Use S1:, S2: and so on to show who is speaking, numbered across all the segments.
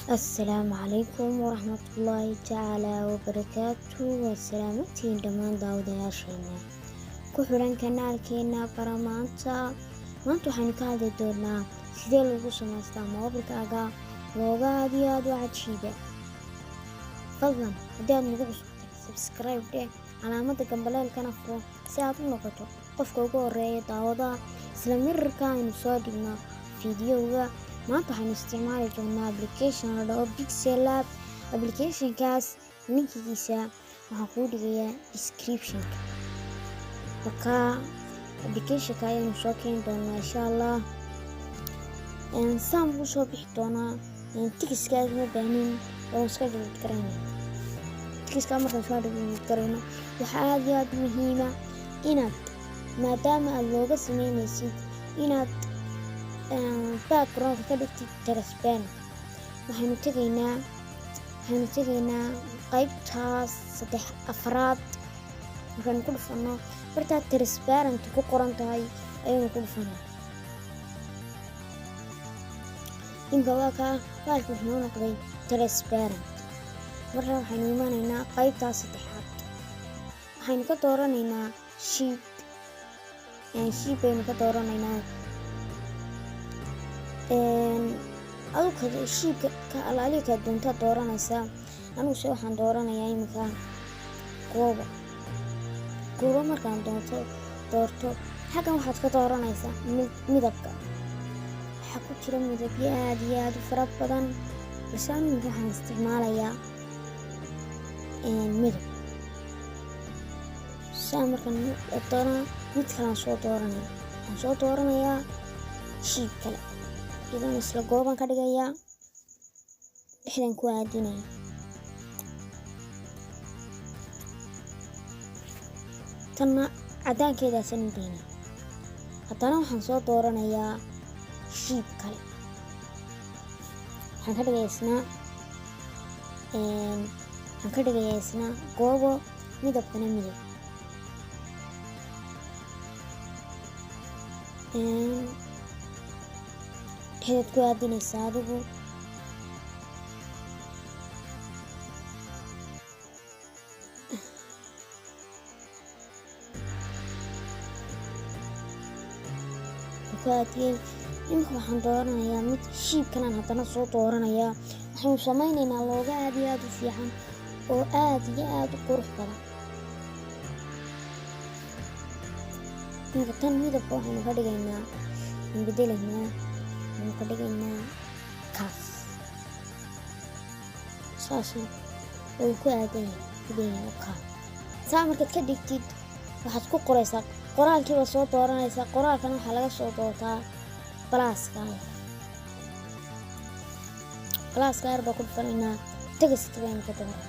S1: Assalaamu calaykum waraxmatullaahi tacaala wabarakaatu. Waa salaamantiin dhammaan daawadayaasheena ku xidhan kanaalkeena Baramaanta. Maanta waxaynu ka hadli doonaa sidee lagu samaystaa moobilkaaga logo aad iyo aad u cajiiba. Fadlan haddii aad nagu cusubtay, subscribe dheh, calaamada gambaleelkana furo si aad u noqoto qofka ugu horeeya daawadaha isla marka aynu soo dhigno fiidiyowga. Maanta waxaynu isticmaali doonaa application la dhaho Pixel Lab. Applicationkaas linkigiisa waxaan kuu dhigayaa descriptionka. Marka applicationka ayaynu soo keeni doonaa, insha Allah. Saan buu soo bixi doonaa. Textkaas ma baahnin oo iska delete garayna. Textka markaan soo delete garayno, waxaa aad iyo aad muhiima inaad, maadaama aad logo sameynaysid, inaad backgroundka ka dhigtid transparent. Waxaynu tegaynaa qaybtaas saddex afraad. Markaynu ku dhufano, bartaa transparent ku qoran tahay ayaynu ku dhufanaa. Imka waa kaa, baalka wuxuu noo noqday transparent. Marka waxaynu imanaynaa qaybtaas saddexaad, waxaynu ka dooranaynaa shape. Shape baynu ka dooranaynaa. Adigu shapeka ka alaalihi kaa doontaa dooranaysaa. Anigu se waxaan dooranayaa iminka goobo. Goobo markaan doonto doorto, xaggan waxaad ka dooranaysaa midabka. Waxaa ku jira midabyo aad iyo aad u fara badan, balse anigu iminka waxaan isticmaalayaa midab saa. Markaan doonaa, mid kalaan soo dooranaya. Waxaan soo dooranayaa shape kale, iyadoona isla gooban ka dhigayaa, dhexdan ku aadinaya. Tanna cadaankeedaasaan u daynaya. Haddana waxaan soo dooranayaa shape kale. Waxaan ka dhigayaa isna goobo, midabkana midab. Dhexdaad ku aadinaysaa adigu. Ku aadiyey. Imika waxaan dooranayaa mid shape kalaan haddana soo dooranayaa. Waxaynu sameyneynaa logo aad iyo aad u fiican oo aad iyo aad u qurux badan. Imika tan midabka waxaynu ka dhigaynaa, waan bedelaynaa, waxaynu ka dhigaynaa kaas. Saas uu ku aadan yahay kaa. Saa markaad ka dhigtid, waxaad ku qoraysaa qoraalkiiba. Soo dooranaysaa qoraalkana, waxaa laga soo doortaa pluska. Pluska yar baa ku dhufanaynaa, textka baynu ka dooran.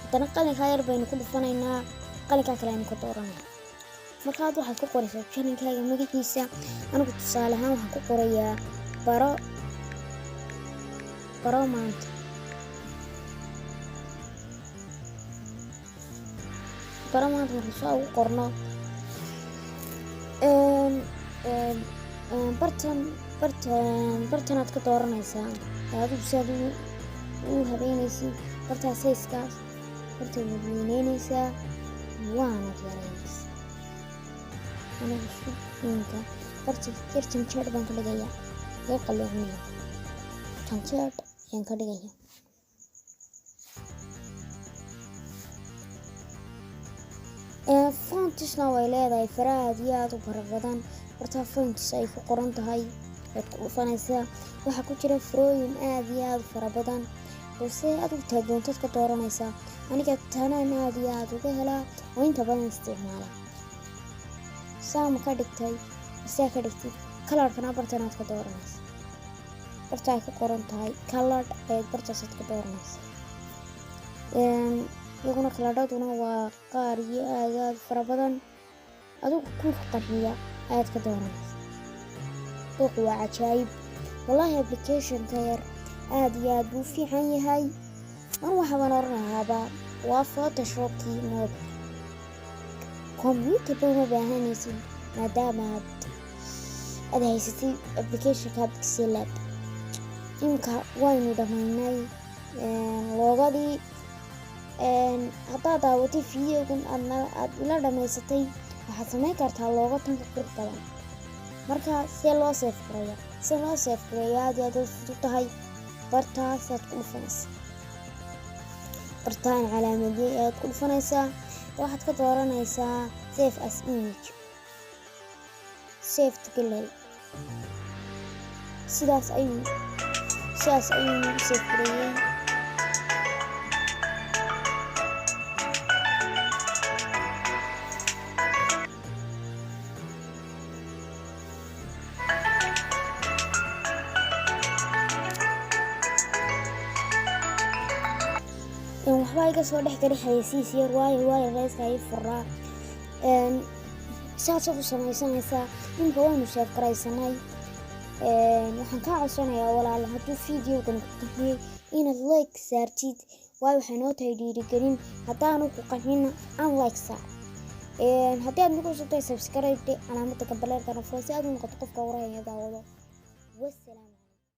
S1: Haddana qalinkaa yar baynu ku dhufanaynaa, qalinkaa kale aynu ka dooranay. Marka hadda waxaad ku qoraysaa channelkaaga magaciisa. Anigu tusaale ahaan waxaan ku qorayaa Baro, Baro Maanta. Baro Maanta marka soo ugu qorno, bartan bartan bartanaad ka dooranaysaa adigu si aad u habeynaysid. Bartaa sizekaas barta waad weyneynaysaa, waanaad yareynaysaa. Anigu iminka barta yar janjeer baan ka dhigayaa, yar qalloocnaya, janjeer ayaan ka dhigayaa. Fontsna way leedahay fara aad iyo aad u fara badan. Bartaa fonts ay ku qoran tahay waad ku dhufanaysaa. Waxaa ku jira farooyin aad iyo aad u fara badan, balse adigu taa doontad ka dooranaysaa. Aniga tanaan aad iyo aad uga helaa oo inta badan isticmaala. Saama ka dhigtay, saa ka dhigtid, colorkana bartanaad ka dooranaysa. Barta ay ku qoran tahay color ayaad bartaasaad ka dooranaysa. Iyaguna coloraduna waa qaar iyo aad aad fara badan. Adigu ku qanciya ayaad ka dooranaysa. Buuq waa cajaayib wallaahi. Applicationka yar aad iyo aad buu u fiican yahay. An waxaan oranayaaba waa Photoshopkii mobile. Computer ba uma baahanaysid maadaama aad haysatid applicationka Pixel Lab. Imika waynu dhamaynay logo-dii. Haddaad daawatay videogan, aad ila dhamaysatay, waxaad samayn kartaa logo tanka qurux badan. Marka see loo save gareeya? See loo save gareeya? Aad iyo aad u fudud tahay. Bartaasaad ku dhufanaysaa, bartaan calaamadiyey ayaad ku dhufanaysaa. Waxaad ka dooranaysaa save as image, save to gallery. Sidaas ayuu nagu save gareeyey. Waxbaa iga soo dhex galay xayeysiis yar, waayo reyska ii furaa. Saasaad u samaysanaysaa. Imika waynu save garaysanay. Waxaan kaa codsanayaa, walaal, hadduu videogan ku qanciyey inaad like saartid, waayo waxay noo tahay dhiirigelin. Haddaanu ku qancina, unlike saar. Haddii aad nagu cusubtahay, subscribe, calaamada gambaleelkana furo si aad u noqoto qofka warahaya daawado. Wasalaam.